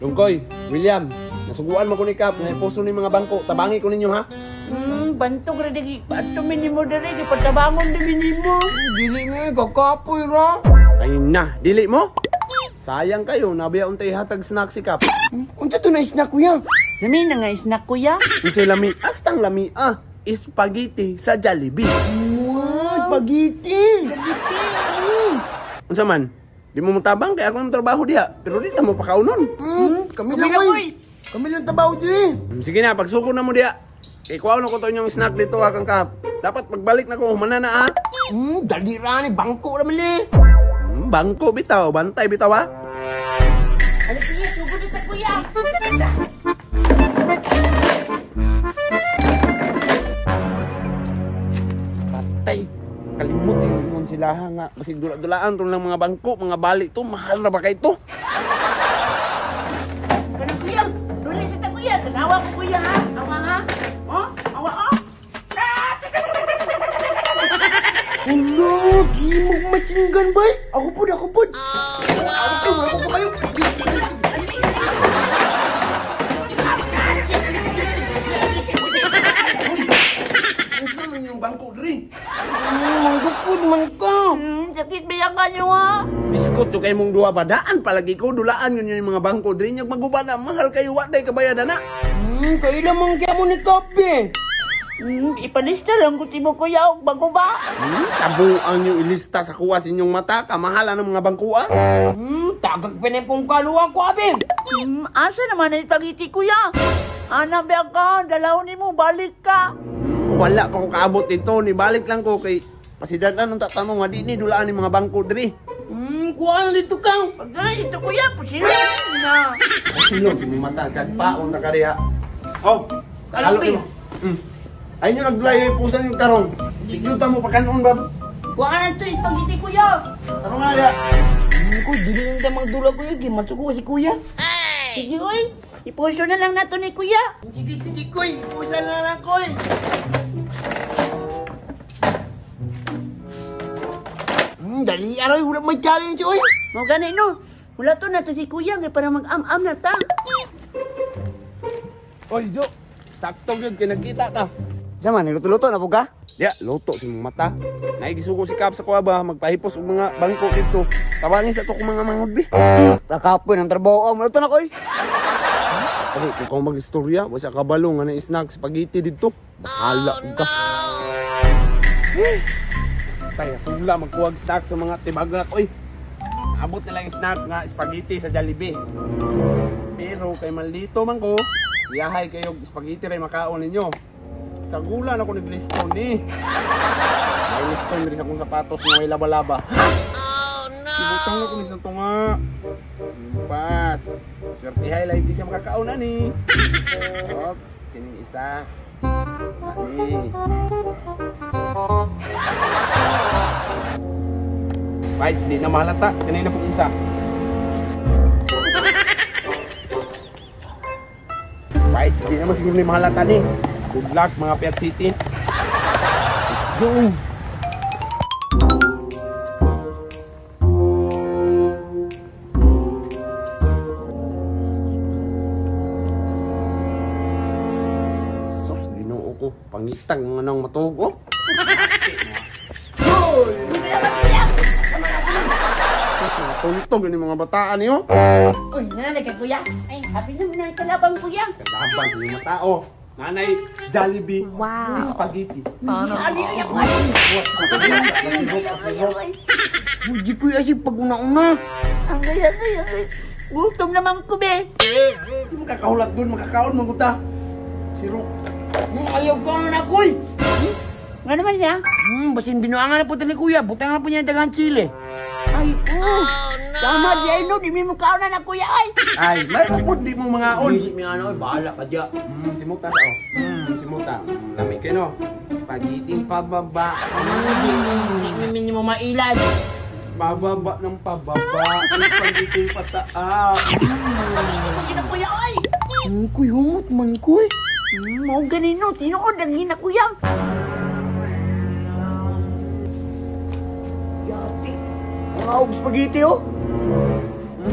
Lungkoy, William, nasuguan mo ko ni Kap, nga ipuso ni mga bangko, tabangi ko ninyo ha. Bantog ra digi, ato minimo diri, gipatabangon di minimo. Dili ni kakapoy ra. Ay na, dili mo? Sayang kayo, nabiya untay hatag snack si Kap. Unsa to na snack kuya? Lami na nga snack kuya. Unsay lami? Astang lami ah, spaghetti sa Jollibee. Wow, spaghetti. Spaghetti. Unsa man? Di mo mutabang kay ako ang trabaho diha, pero di ta mo pakaunon. Kami lang oy. Kami lang trabaho diha. Sige na, pagsuko na mo diha. Kay kuha na ko to inyong snack dito ha kang Kap. Dapat pagbalik na ko humana na ha. Dali ra ni bangko ra man ni. Bangko bitaw, bantay bitaw ha. Ali kuya, sugo dito kuya. Patay. Kalimot ingon sila nga basig dula-dulaan tong lang mga bangko, mga bali to, mahal na ba kay to? Kana kuya, duli sa ta kuya, tanawa ko kuya ha. Awa ha. Oh, awa oh. Hello, di mo matinggan bay. Ako pud, ako pud. Ako po kayo. Unsa man yung bangko diri? Manggukod man ka. Sakit ba yan kanyo ha? Biskot yung kay mong duha ba? Daan palagi ko, dulaan yun yung mga bangko diri. Nyag maguba na, mahal kayo, wa day kabayad na. Kailan man kaya mo ni kape? Ipalista lang ko timo kuya og bago ba? Tabuan yung ilista sa kuwas inyong mata, kamahalan ng mga bangkuan. Tagag pa na pong kaluwa ko, abe. Asa naman ang spaghetti kuya? Ana ba ka, dalaw ni mo, balik ka. Wala pa ko kaabot dito, nibalik lang ko kay pasidanan ng tatanong nga di ni dulaan ni mga bangko diri. Kuha na dito ka. Pagdala dito kuya, pasilo na. Pasilo, di mo mata, siya paon na kariya. Oh, Kalapin. Ay nyo nagdulay yung pusan yung tarong. Di nyo ta mo pakanon ba? Kuha na ito, spaghetti kuya. Tarong nga diya. Ko, dili lang tayo magdula kuya, kay masuko si kuya. Sige oy, ipuso na lang nato ni kuya. Sige, sige kuy, ipusan na lang kuy. Dali aroy, wala may challenge oy. Mo gani no, wala to na to si kuya kay para mag-am-am na ta. Oy, Jo, sakto gyud kay nagkita ta. Sama, niluto-luto na po ka? Ya, luto si mong mata. Naigisuko si Kap sa kuha ba, magpahipos og mga bangko dito. Tawangin sa to kung mga mangod bi. Kakapoy ng trabaho, maluto na koy. Okay, kung kung mag-istorya, wasa kabalo nga na snack spaghetti dito. Bahala ka. Tayo, sula magkuwag snack sa mga tibagak oy. Abot nila yung snack nga spaghetti sa Jollibee. Pero kay malito man ko, iyahay kayo spaghetti ray makaon ninyo. Sa gula na ko nagliston ni. May liston diri sa akong sapatos nga may laba-laba. Oh no. Ibutang na ko ni sa tunga. Pas. Swertihay lang hindi siya makakaon ani. Ops, kining isa. Ani. Bites, di na mahalata. Kanina pong isa. Bites, di naman siguro ni mahalata ni. Good luck mga Piat City. Let's go! Sus, ginoo ko. Pangitang nga nang matuog, oh. Sus, mga tuntog ini mga bataan niyo. Uy, nanay ka kuya. Ay, happy naman na kalabang kuya. Kalabang yung mga tao. Nanay, Jollibee, wow. Spaghetti. Ano yung Hindi ko yung pag una-una. Ang gaya-gaya. Gutom naman ko, be. Hindi makakahulat doon, makakaon, maguta. Siro. Ayaw ka na ako'y. Nga naman niya? Basin binuangan na po ni kuya. Butang na po niya dagang chile. Ay, oh. Tama di ay no, di mi mukhaon na kuya ay. Ay, mayroon po di mo mga on. Hindi mi ano, bahala ka diya. Simuta sa oh. Simuta. Lamig kayo no. Spaghetti pababa. Hindi mi mo mailad. Pababa ng pababa. Spaghetti pataas. Spaghetti mo gina kuya ay. Kuy, humot man kuy. Mao ganino, tinuod ang gina kuya. Yati. Mga og spaghetti oh.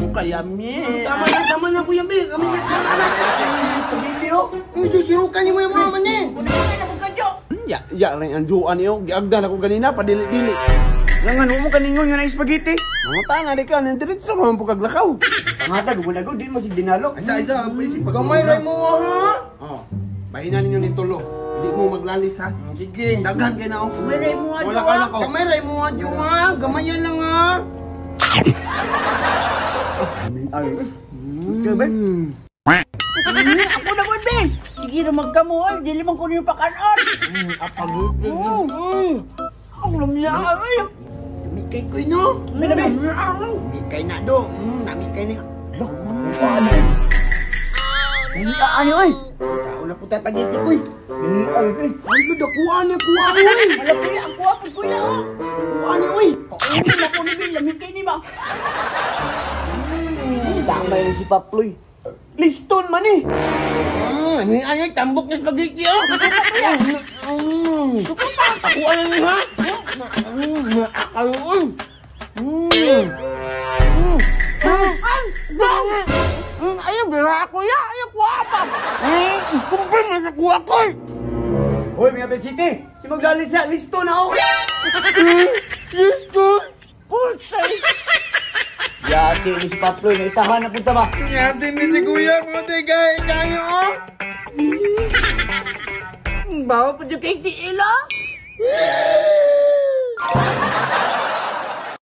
Kayami. Tama na kuya be. Medyo sirukan ni mo yung mga man eh. Una ka na magkadyo. Ya, ya rin ang juan niyo. Giagdan ako ganina padili-dili. Langan mo kaningon nga na spaghetti. Manguta nga di ka, diretso ka man po kaglakaw. Pangatag wala ko di mo sig dinalo. Isa isa, pwede Gamay ray mo ha. Oh. Bahina ninyo ning tulo. Di mo maglalis ha. Sige. Daghan kay na oh. Gamay ray mo ha, Wala ka na ko. Gamay ray mo ha, Jo ha. Gamayan lang ha. Ay. Okay ba? Ako na gud be. Sige ra magkamo oy, dili man ko ninyo pakanon. Apagit. Ang lamya ay. Namikay ko no. Lamya. Mikay na do. Namikay na. Ano oy? Tao na po tayo pagiti ko eh. Ay, ay. Ay, kuha niya, kuha oy. Wala kuya, ang kuha ko kuya oh. Kuha niya oy. Kauni na ko ni Bill, lamig kay ni ba? Damay ni si Paploy. Liston man eh. Ano ano tambok ng spaghetti oh. Ako ano ni ha? Akalo oy. Ayaw, gira kuya, ayaw kuha pa. Kumpir na sa kuha ko. Hoy, mga City, si maglalis na, listo na oh. Listo. Pulsay. Yati ni si Paploy, naisahan na punta ba? Yati ni si kuya mo tigay kayo oh. Bawa pa dyan kay tiil ah.